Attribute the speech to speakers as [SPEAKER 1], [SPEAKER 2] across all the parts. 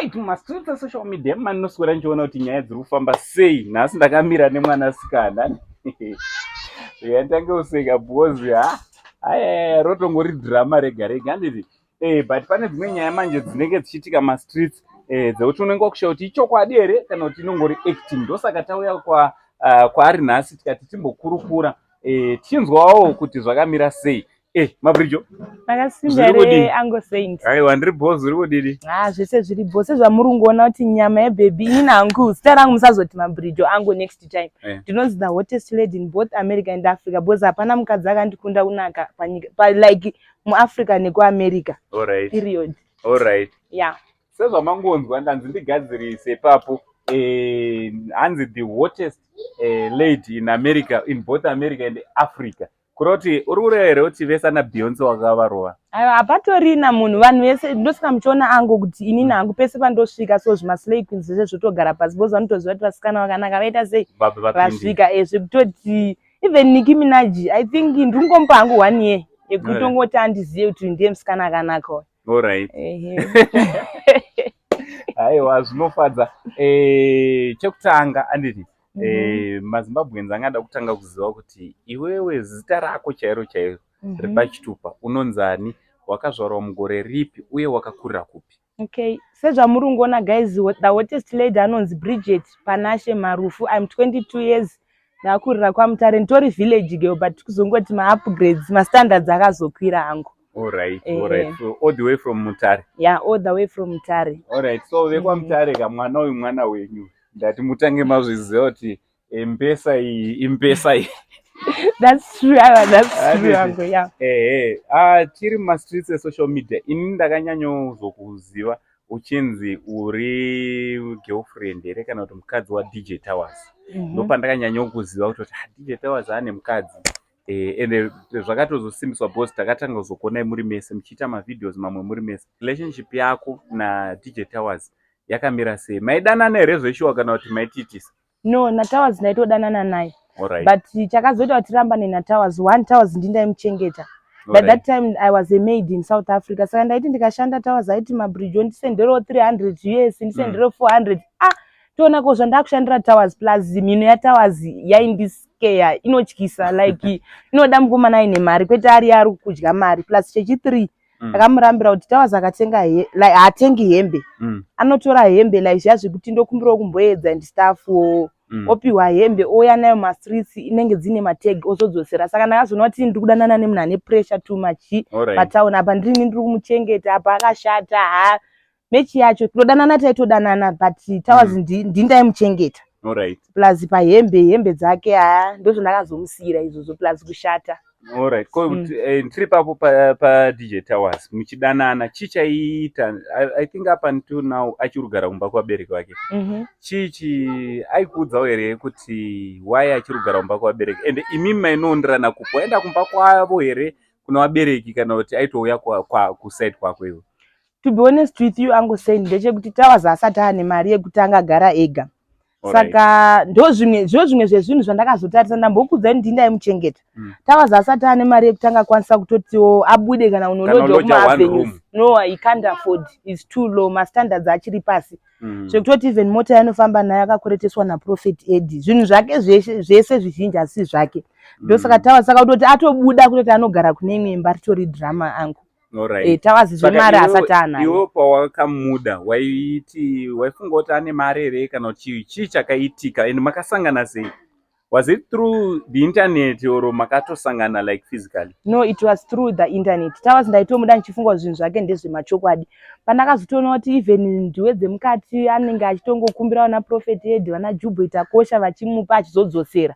[SPEAKER 1] Right, mumastreets esocial media mandinoswera ndichiona kuti nyaya dziri kufamba sei. Nhasi ndakamira nemwanasikana. Yanditange kuseka because ha aya rotongori drama rega rega, handiti? But pane dzimwe nyaya manje dzinenge dzichiitika mastreets dzekuti unenge wakushaya kuti ichokwadi here kana kuti inongori acting. Ndosaka tauya kwaari nhasi tikati timbokurukura, tichinzwawo kuti zvakamira sei. Mabrijo.
[SPEAKER 2] Makasimba.
[SPEAKER 1] Zviri kudii?
[SPEAKER 2] Here, Uncle Saint?
[SPEAKER 1] Aiwa, ndiri bho. Zviri kudini?
[SPEAKER 2] Ah, zvese zviri bho. Sezvamuri kungoona kuti nyama yebhebhi, inini hangu zita rangu musazoti Mabrijo angu next time. Ndinonzi the hottest lady in both America and Africa because hapana mukadzi akandikunda kunaka panyika like muAfrica nekuAmerica. Period.
[SPEAKER 1] Alright.
[SPEAKER 2] Yeah.
[SPEAKER 1] Sezvamangonzwa, ndanzi ndigadzirise ipapo. Hanzi the hottest lady in America, in both America and Africa. Kureva kuti uri kureva here kuti vese ana Beyonce wakavarova?
[SPEAKER 2] Aiwa, hapatorina munhu. Vanhu vese, ndosaka muchiona angu kuti inini hangu pese pandosvika so zvimaslay queens zvese zvotogara pasi because vanotoziva kuti vasikana vakanaka vaita sei.
[SPEAKER 1] Vapindi.
[SPEAKER 2] Vasvika, zvekutoti even Nicki Minaj, I think ndiringomupa hangu one year yekutongoti andizive kuti ndiye musikana akanaka uyu. Ehe.
[SPEAKER 1] Aiwa, zvinofadza. Chekutanga, anditi, maZimbabweans angada kutanga kuziva kuti iwewe zita rako chairo chairo repachitupa unonzani, wakazvarwa mugore ripi uye wakakurira kupi?
[SPEAKER 2] Okay, sezvamuri kungoona guys, the hottest lady anonzi Bridget Panashe Marufu. I'm 22 years, ndakurira kwaMutare, nditori village girl, but kuzongoti maupgrades, mastandards akazokwira hangu.
[SPEAKER 1] Alright. So all the way from Mutare?
[SPEAKER 2] Yeah, all the way from Mutare.
[SPEAKER 1] Alright, so vekwaMutare ka, mwana uyu mwana wenyu. Ndati mutange mazviziva kuti mbesa iyi imbesa iyi.
[SPEAKER 2] That's true, aiwa, that's true.
[SPEAKER 1] Handiti?
[SPEAKER 2] Hangu, yeah.
[SPEAKER 1] Ehe, ah, tiri mumastreets esocial media. Ini ndakanyanyozokuziva uchinzi uri girlfriend here kana kuti mukadzi waDJ Towers. Ndopandakanyanya kuziva kutoti, ah, DJ Towers ane mukadzi. Ende zvakatozosimbiswa because takatanga kuzokuonai muri mese muchiita mavideos mamwe muri mese. Relationship yako naDJ Towers yakamira sei? Maidanana here zveshuwa kana kuti maitiitisa?
[SPEAKER 2] No, naTowers ndaitodanana naye. But chakazoita kuti tirambane naTowers, one, Towers ndindaimuchengeta. By that time I was a maid in South Africa, saka ndaiti ndikashanda, Towers aiti, "Mabridge, ndisendero 300 US, ndisendero 400." Ah, toona ko zvandakushandira Towers, plus mhino yaTowers yaindiskeya, inotyisa, like inoda mukomana aine mari, kwete ari ari kudya mari. Plus chechi3, ndakamurambira kuti Towers akatenga like haatengi hembe. Anotora hembe like zviya zvekuti ndokumbirawo kumboedza and stuff, opiwa hembe, ouya nayo mastreets, inenge dzine matag, ozodzosera. Saka ndakazoona kuti ndiri kudanana nemunhu ane pressure too much. Patauni apa ndirini ndiri kumuchengeta, apa akashata. Ha, mechi yacho kutodanana taitodanana, but Towers ndindaimuchengeta. Plus pahembe, hembe dzake, ha, ndozvandakazomusiyira izvozvo, plus kushata.
[SPEAKER 1] Alright. Ko tiri papo pa DJ Towers muchidanana, chii chaiita, I think up until now achiri kugara kumba kuvabereki vake. Chii chi aikuudzawo here kuti why achiri kugara kumba kuvabereki? Ende imimi mainoonderana kupi? Waenda kumba kwavo here kuna vabereki kana kuti aitouya kuside kwako iwe?
[SPEAKER 2] To be honest with you, Uncle Saint, ndechekuti Towers asati ane mari yekuti angagara ega. Saka ndo zvimwe zvezvinhu zvandakazotarisa. Ndambokuudzai kuti ndaimuchengeta. Towers asati ane mari yekuti angakwanisa kutotiwo abude kana unoloja
[SPEAKER 1] unoloja one
[SPEAKER 2] kumaavenues.
[SPEAKER 1] Room.
[SPEAKER 2] No, he can't afford, is too low, mastandards achiri pasi, zvekutoti even mota yanofamba nayo akakwereteswa naProphet Ed. Zvinhu zvake zvese zvese zvizhinji asi zvake. Ndosaka Towers, saka kutoti atobuda kutoti anogara kune imwe imba ritori drama angu. Towers
[SPEAKER 1] Saka
[SPEAKER 2] zvemari asati anayo.
[SPEAKER 1] Iwe pawakamuda waiti waifunga kuti ane mari here kana kuti chii chakaitika, and makasangana sei? Was it through the internet or makatosangana like physically?
[SPEAKER 2] No, it was through the internet. Towers ndaitomuda ndichifunga kuti zvinhu zvake ndezvemachokwadi. Pandakazotoona kuti even ndiwe dzemukati anenge achitongokumbira vana Prophet Ed, vana Jubho Itakosha, vachimupa achizodzosera.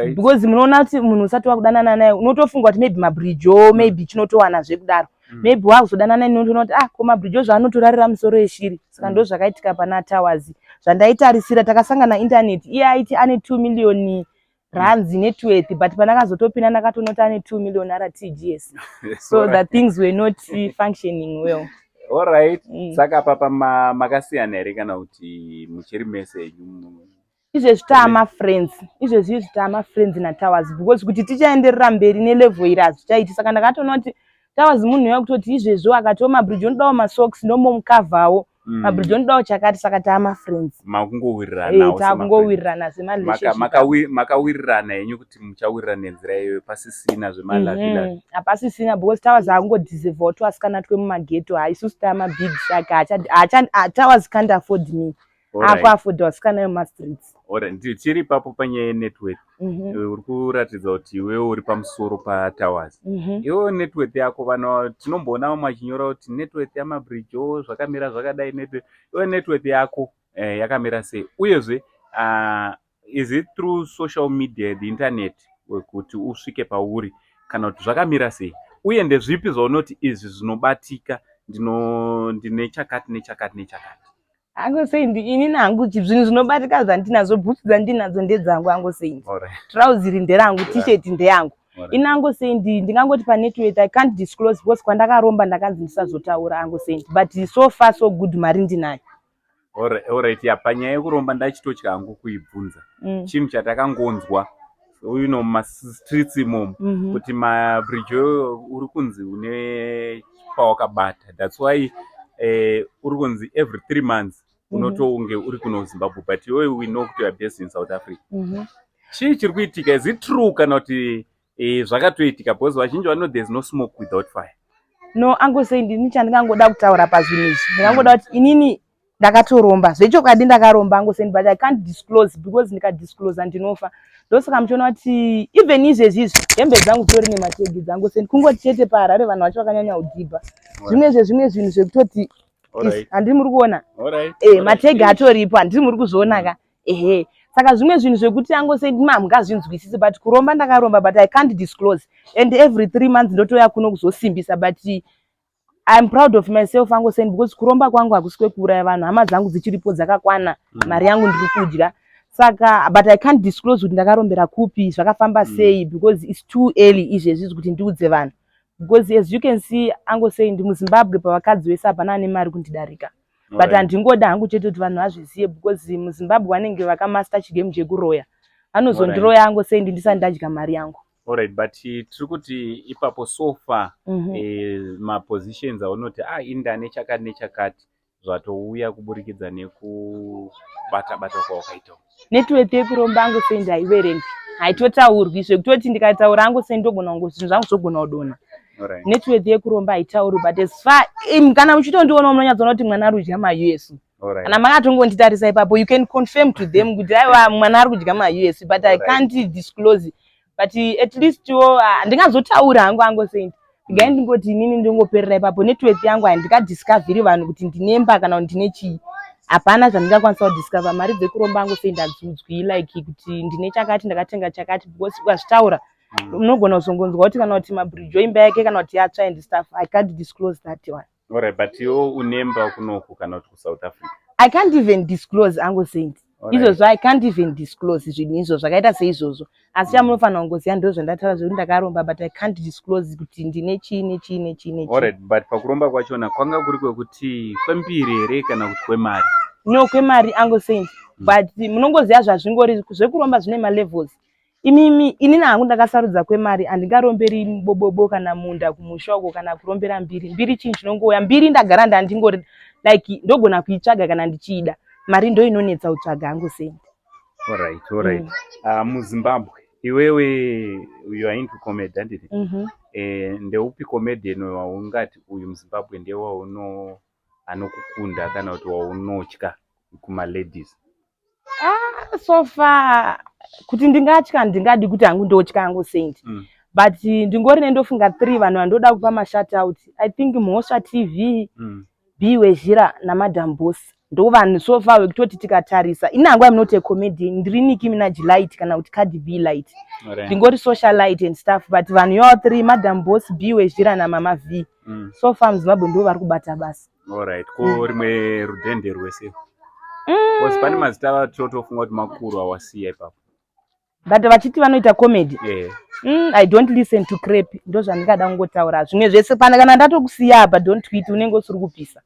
[SPEAKER 2] Because munoona kuti munhu usati wakudanana naye unotofunga kuti maybe mabridjo, maybe chinotowana zvekudaro. Maybe wakuzodanana naye unotoona kuti, ah, ko mabridjo zvaanotorarira musoro yeshiri. Saka ndo zvakaitika pana Towers. Zvandaitarisira, takasangana internet, iye aiti ane 2 million rands net worth, but pandakazotopinda ndakatoona kuti ane 2 million RTGS, so the things were not functioning well.
[SPEAKER 1] Alright. Saka papa makasiyana here kana kuti muchiri mese henyu?
[SPEAKER 2] Izvezvi taamafriends, izvezvi izvi taamafriends naTowers, because kuti tichaenderera mberi nelevel iri hazvichaiti. Saka ndakatoona kuti Towers munhu uya kutoti izvezvo akatiwo, "Mabridge, unodawo masocks," ndomomukavhawo. Mabridge ondidawo chakati, saka taamafriends.
[SPEAKER 1] Makungowiriranawo.
[SPEAKER 2] Takungowirirana semarelationship.
[SPEAKER 1] Makawirirana henyu kuti muchawirirana nenzira iyoyo, pasisina zvemalovey lovey.
[SPEAKER 2] Hapasisina, because Towers akungodeservawo twasikana twemumageto. Haisusu taamabig, saka Towers can't afford me, akuafforda vasikana vemumastreets.
[SPEAKER 1] Alright, tiri ipapo panyaya yenet worth. Uri kuratidza kuti iwewe uri pamusoro paTowers. Iwewe net worth yako, vanhu tinomboona vamwe vachinyora kuti net worth yaMabridge zvakamira zvakadai. Iwe net worth yako yakamira sei? Uyezve is it through social media, the internet, kuti usvike pauri, kana kuti zvakamira sei? Uye ndezvipi zvaunoti izvi zvinobatika, ndine chakati nechakati nechakati?
[SPEAKER 2] Uncle Saint, inini hangu zvinhu zvinobatika zvandinazvo, bhutsu dzandinadzo ndedzangu, Uncle Saint. Trauzi iri nderangu, T-shirt ndeyangu. Ini, Uncle Saint, ndingangoti panet worth I can't disclose because kwandakaromba ndakanzi ndisazotaura, Uncle Saint, but so far so good, mari ndinayo.
[SPEAKER 1] Alright, ya, panyaya yekuromba ndachitotya hangu kuibvunza. Chinhu chatakangonzwa mumastreets imomo kuti Mabridge uri kunzi une pawakabata, that's why uri kunzi every 3 months unotounge uri kuno Zimbabwe, but iwewe we know kuti you are based in South Africa. Chii chiri kuitika? Is it true kana kuti zvakatoitika? Because vazhinji vanoti there is no smoke without fire.
[SPEAKER 2] No, Uncle Saint, ndini chandingangoda kutaura pazvinhu izvi, ndingangoda kuti inini ndakatoromba zvechokwadi, ndakaromba, Uncle Saint, but I can't disclose because ndikadisclosa ndinofa. Ndosaka muchiona kuti even izvezvi izvi hembe dzangu dzitori nemategi dzangu Saint. Kungoti chete paHarare vanhu vacho vakanyanya kudhibha zvimwe zvezvimwe zvinhu zvekutoti handiri muri kuona mategi atoripo, handiri muri kuzviona ka? Ehe, saka zvimwe zvinhu zvekuti Uncle Saint mamungazvinzwisisi, but kuromba ndakaromba, but I can't disclose, and every 3 months ndotoya kuno kuzosimbisa. But I'm proud of myself, Uncle Saint, because kuromba kwangu hakusi kwekuuraya vanhu. Hama dzangu dzichiripo dzakakwana. Mari yangu ndiri kudya, saka but I can't disclose kuti ndakarombera kupi, zvakafamba sei, because it's too early izvezvi kuti ndiudze vanhu, because as you can see, Uncle Saint, muZimbabwe pavakadzi vese hapana ane mari kundidarika, but handingoda hangu chete kuti vanhu vazvizive, because muZimbabwe vanenge vakamaster chigame chekuroya, vanozondiroya, Uncle Saint, ndisati ndadya mari yangu.
[SPEAKER 1] Alright, but tiri kuti ipapo so far mapositions aunoti indane chakati nechakati zvatouya kuburikidza nekubata bata kwawakaita?
[SPEAKER 2] Net worth yekuromba, Uncle Saint, haiverengwi, haitotaurwi, zvekutoti ndikataura, Uncle Saint, ndogona kungo zvinhu zvangu zvogona kudonha. Net worth yekuromba haitaurwi, but as far kana muchitondiona munonyatsoona kuti mwana ari kudya maUS. Kana makatongonditarisa ipapo, you can confirm to them kuti aiwa, mwana ari kudya maUS, but I can't disclose. But at least wo handingazotaura hangu, Uncle Saint. Ndigai ndingoti inini ndingoperera ipapo. Net worth yangu handingadiscoveri vanhu kuti ndinemba kana kuti ndine chii, hapana zvandingakwanisa kudiscover. Mari dzekuromba, Uncle Saint, hadziudzwi like kuti ndine chakati, ndakatenga chakati, because ukazvitaura unogona kuzongonzwa kuti kana kuti Mabridge imba yake kana kuti yatsva and stuff. I can't disclose that one.
[SPEAKER 1] Alright, but iwo unemba kunoku kana kuti kuSouth Africa?
[SPEAKER 2] I can't even disclose, Uncle Saint. Izvozvo I can't even disclose zvinhu izvo zvakaita seizvozvo, asi chamunofanira kungoziva ndo zvandataura zvekuti ndakaromba, but I can't disclose kuti ndine chii nechii nechii nechii.
[SPEAKER 1] Alright, but pakuromba kwachona kwanga kuri kwekuti kwembiri here kana kuti kwemari?
[SPEAKER 2] No, kwemari, Uncle Saint, but munongoziva zvazvingori zvekuromba zvine malevels. Imimi, inini hangu ndakasarudza kwemari. Handingaromberi bobobo kana munda kumusha uko kana kurombera mbiri. Mbiri chinhu chinongouya. Mbiri ndagara ndandingori like ndogona kuitsvaga kana ndichiida. Mari ndo inonetsa kutsvaga, Uncle Saint.
[SPEAKER 1] Alright. MuZimbabwe iwewe you are into comedy, handiti?
[SPEAKER 2] Mm.
[SPEAKER 1] Ndeupi comedian waungati uyu muZimbabwe ndewauno anokukunda kana kuti waunotya kumaladies?
[SPEAKER 2] Ah, so far kuti ndingatya, ndingadi kuti hangu ndotya, Uncle Saint, but ndingori nendofunga three vanhu vandoda kupa mashout out. I think Mhosva TV, B Wezhira naMadam Boss, ndo vanhu so far vekutoti tikatarisa. Ini hangu I'm not a comedian, ndiri Nicki Minaj light kana kuti Cardi B light, ndingori socialite and stuff, but vanhu ivavo three, Madam Boss, B Wezhira naMama V, so far muZimbabwe ndo vari kubata basa.
[SPEAKER 1] Alright, ko rimwe rudhende rwese? Because pane mazita atotofunga kuti makuru awasiya ipapo.
[SPEAKER 2] But vachiti vanoita comedy?
[SPEAKER 1] Yeah.
[SPEAKER 2] I don't listen to crap, ndo zvandingada kungotaura. Zvimwe zvese pana kana ndatokusiya apa, don't tweet, unenge usiri kupisa.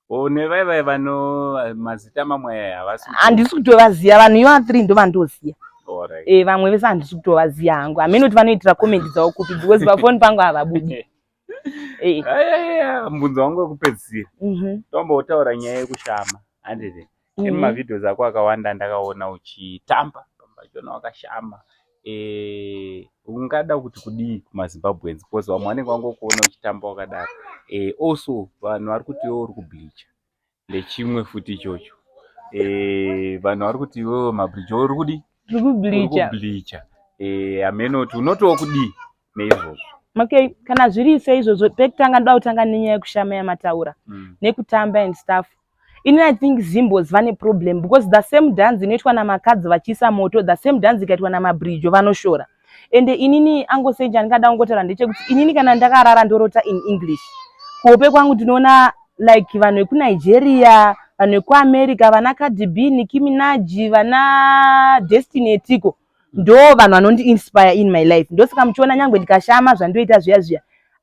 [SPEAKER 1] O, nevai vai vano mazita mamwe aya havasi?
[SPEAKER 2] Handisi kutovaziva vanhu iva three, ndo vandoziva.
[SPEAKER 1] Alright.
[SPEAKER 2] Vamwe vese handisi kutovaziva hangu, hamene kuti vanoitira comedy dzavo kupi, because pafoni pangu havabudi.
[SPEAKER 1] Ayaya, mubvunzo wangu wekupedzisira. Tombotaura nyaya yekushama, handiti?
[SPEAKER 2] Mhm.
[SPEAKER 1] Mavideos ako akawanda ndakaona uchitamba, pachona wakashama. Ungada kuti kudii kumaZimbabweans? Because vamwe vanenge vangokuona uchitamba wakadaro. Also vanhu vari kuti iwe uri kubleacha, ndechimwe futi ichocho. Vanhu vari kuti iwewe mabridge uri kudii?
[SPEAKER 2] Tiri kubleacha.
[SPEAKER 1] Kubleacha. Hameno kuti unotiwo kudii neizvozvo.
[SPEAKER 2] Okay, kana zviri seizvozvo, pekutanga ndoda kutanga nenyaya yekushama yamataura nekutamba and stuff. Ini I think Zimbos vane problem, because the same dance inoitwa namakadzi vachiisa moto, the same dance ikaitwa namabridjo vanoshora. Ende inini angosenja ndingada kungotaura ndechekuti inini kana ndakarara ndorota in English. Kuhope kwangu ndinoona like vanhu vekuNigeria, vanhu vekuAmerica, vana Cardi B, Nicki Minaj, vana Destiny Etiko, ndo vanhu vanondi-inspire in my life. Ndosaka muchiona nyangwe ndikashama zvandoita zviya zviya,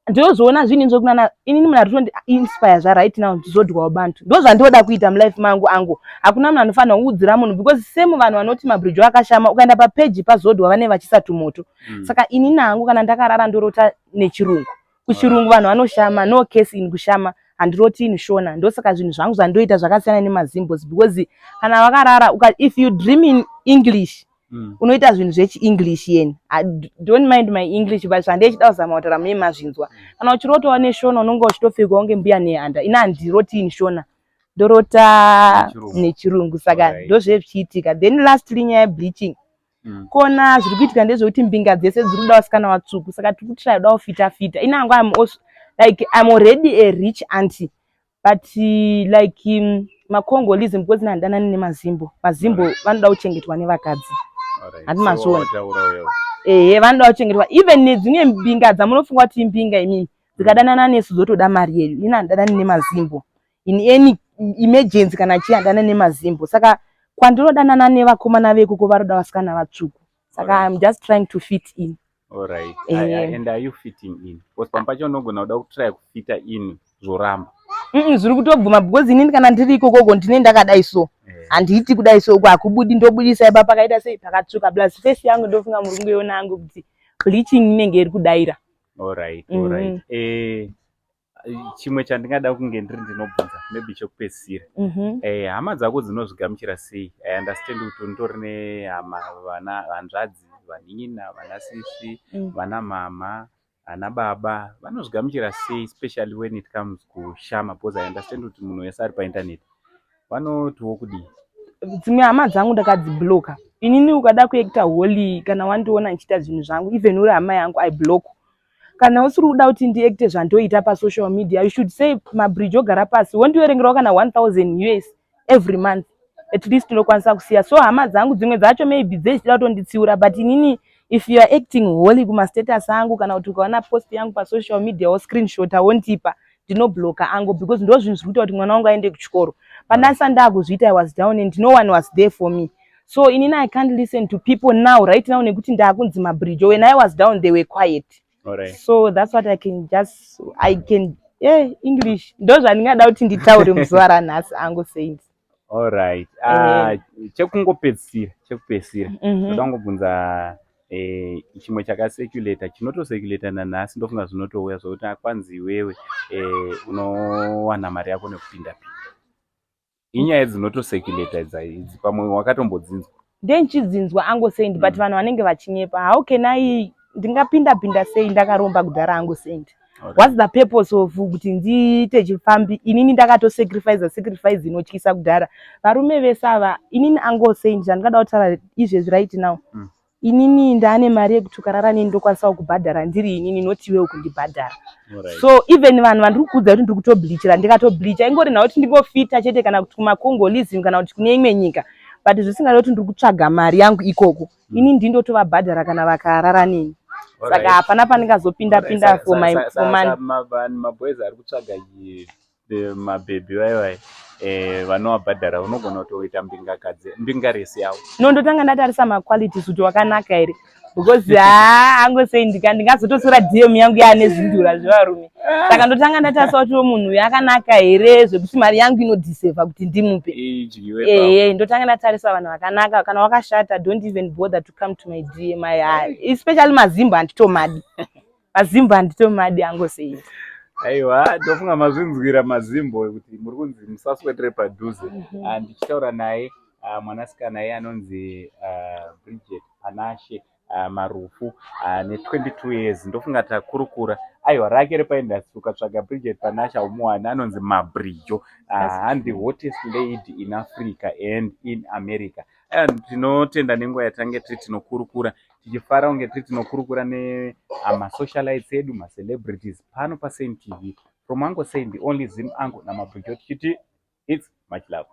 [SPEAKER 2] ndinozoona zvinhu zvokunana inini munhu ari kutondi-inspire zvaright now ndizodyawo bantu. Ndo zvandoda kuita mulife mangu angu. Hakuna munhu anofanira kuudzira munhu, because same vanhu vanoti mabridge akashama, ukaenda papeji pazodwa vane vachisa tumoto. Saka inini hangu kana ndakarara ndorota nechirungu. Kuchirungu vanhu vanoshama, no case in kushama. Handiroti in Shona. Ndosaka zvinhu zvangu zvandoita zvakasiyana nemaZimbos, because kana vakarara if you dream in English, unoita zvinhu zvechiEnglish yeni. I don't mind my English, but zvandechida kuzama kutaura mune mazvinzwa. Kana uchirotawo neShona unonge uchitopfekwa kunge mbuya nehanda. Ini handiroti in Shona, ndorota
[SPEAKER 1] Nechirungu.
[SPEAKER 2] nechirungu. Saka ndozve zvichiitika. Then lastly, nyaya yebleaching. Kona zviri kuitika ndezvekuti mbinga dzese dziri kuda vasikana vatsvuku, saka tiri kutry kuda kufita fita. Ini hangu I'm also, like, I'm already a rich auntie, but like maCongolese, because ini handanani nemazimbo. Mazimbo vanoda kuchengetwa nevakadzi. Handi
[SPEAKER 1] So
[SPEAKER 2] mazviona.
[SPEAKER 1] wataura wewe.
[SPEAKER 2] Ehe, vanoda kuchengetwa. Even nedzimwe mbinga dzamunofunga kuti imbinga imimi, dzikadanana nesu dzotoda mari yedu. Ini handanani nemazimbo in any emergency kana chii, handanani nemazimbo. Saka kwandinodanana nevakomana vekoko varoda vasikana vatsvuku, saka I'm just trying to fit in.
[SPEAKER 1] Alright. And are you fitting in? Because pamwe pacho unogona kuda kutry kufita in, zvoramba.
[SPEAKER 2] Zviri kutobvuma, because inini kana ndiri ikokoko ndine ndakadai so. Handiiti kudai so, uku hakubudi, ndobudisa ipa pakaita sei, pakatsvuka. Plus face yangu ndofunga muri kungoiona yangu kuti bleaching inenge iri kudaira.
[SPEAKER 1] Alright, alright. Chimwe chandingada kunge ndiri ndinobvunza, maybe chekupedzisira. Hama dzako dzinozvigamuchira sei? I understand kuti unotori nehama, vana hanzvadzi, vanin'ina, vana sisi, vana mama, ana baba. Vanozvigamuchira sei, especially when it comes kushama? Because I understand kuti munhu wese ari painternet vanotiwo kudii?
[SPEAKER 2] Dzimwe hama dzangu ndakadzibloka. Inini ukada kuacta holy, kana wandiona ndichiita zvinhu zvangu, even uri hama yangu, I block. Kana usiri kuda kuti ndiacte zvandoita pasocial media, you should say, "Mabridge, ogara pasi wondiverengerawo kana 1000 US every month." At least tinokwanisa kusiya. So hama dzangu dzimwe dzacho maybe dzechida kutonditsiura, but inini if you are acting holy kumastatus angu, kana kuti ukaona post yangu pasocial media woscreenshota wondipa, ndinobloka angu, because ndo zvinhu zviri kuita kuti mwana wangu aende kuchikoro. Pandasati ndakuzviita, I was down and no one was there for me. So inini I can't listen to people now, right now, nekuti ndakunzi mabridge. When I was down, they were quiet. So that's what I can just, I can, yeah, English ndo zvandingada kuti nditaure muzuva ranhasi angu saint.
[SPEAKER 1] Alright. Chekungopedzisira, chekupedzisira, ndoda kungobvunza chimwe chakacirculata, chinotocirculata nanhasi, ndofunga zvinotouya zvokuti kwanzi iwewe unowana mari yako nekupinda pinda. Inyaya dzinotocirculata idzi, pamwe wakatombodzinzwa.
[SPEAKER 2] Ndenchidzinzwa angu saint, but vanhu vanenge vachinyepa. How can I, ndingapinda pinda sei ndakaromba kudhara angu saint? What's the purpose of kuti ndiite chifambi? Inini ndakatosacrifice sacrifice inotyisa kudhara. Varume vese ava, inini ango saint, zvandingada kutaura izvezvi right now, inini ndaane mari yekuti ukarara neni ndokwanisawo kubhadhara ndiri inini, not iwewe kundibhadhara. So even vanhu vandiri kuudza kuti ndiri kutobleachira, ndikatobleacha ingori nhau kuti ndingofita chete, kana kuti kumaCongolism, kana kuti kune imwe nyika, but zvisingadi kuti ndiri kutsvaga mari yangu ikoko. Ini ndindotovabhadhara kana vakarara neni. Saka hapana pandingazopinda pinda for my for money.
[SPEAKER 1] Maboys ari kutsvaga mabhebhi vaivai, vanovabhadhara, unogona kutoita mbingakadzi, mbingaresi yavo.
[SPEAKER 2] No, ndotanga ndatarisa maqualities kuti wakanaka here, because haa, angosei ndingazototora DM yangu yaane zvindura zvevarume. Saka ndotanga ndatarisa kuti munhu uyu akanaka here zvekuti mari yangu inodeserva kuti ndimupe.
[SPEAKER 1] Idyiwe.
[SPEAKER 2] Ehe, ndotanga ndatarisa vanhu vakanaka. Kana wakashata, don't even bother to come to my DM. Especially mazimbo handitomadi, mazimbo handitomadi angosei.
[SPEAKER 1] Aiwa, ndofunga mazvinzwira mazimbo kuti muri kunzi musaswetere padhuze. Ah, ndichitaura naye mwanasikana iye anonzi Bridget Panashe Marufu ne22 years. Ndofunga takurukura. Aiwa, rake repaindustry, ukatsvaga Bridget Panashe haumuwani, anonzi Mabrijo, and the hottest lady in Africa and in America. Aiwa, tinotenda nenguva yatange tiri tinokurukura, tichifara kunge tiri tinokurukura nemasocialites edu, macelebrities pano paSaint TV. From Uncle Saint, the only Zim uncle, naMabrijo, tichiti it's much love.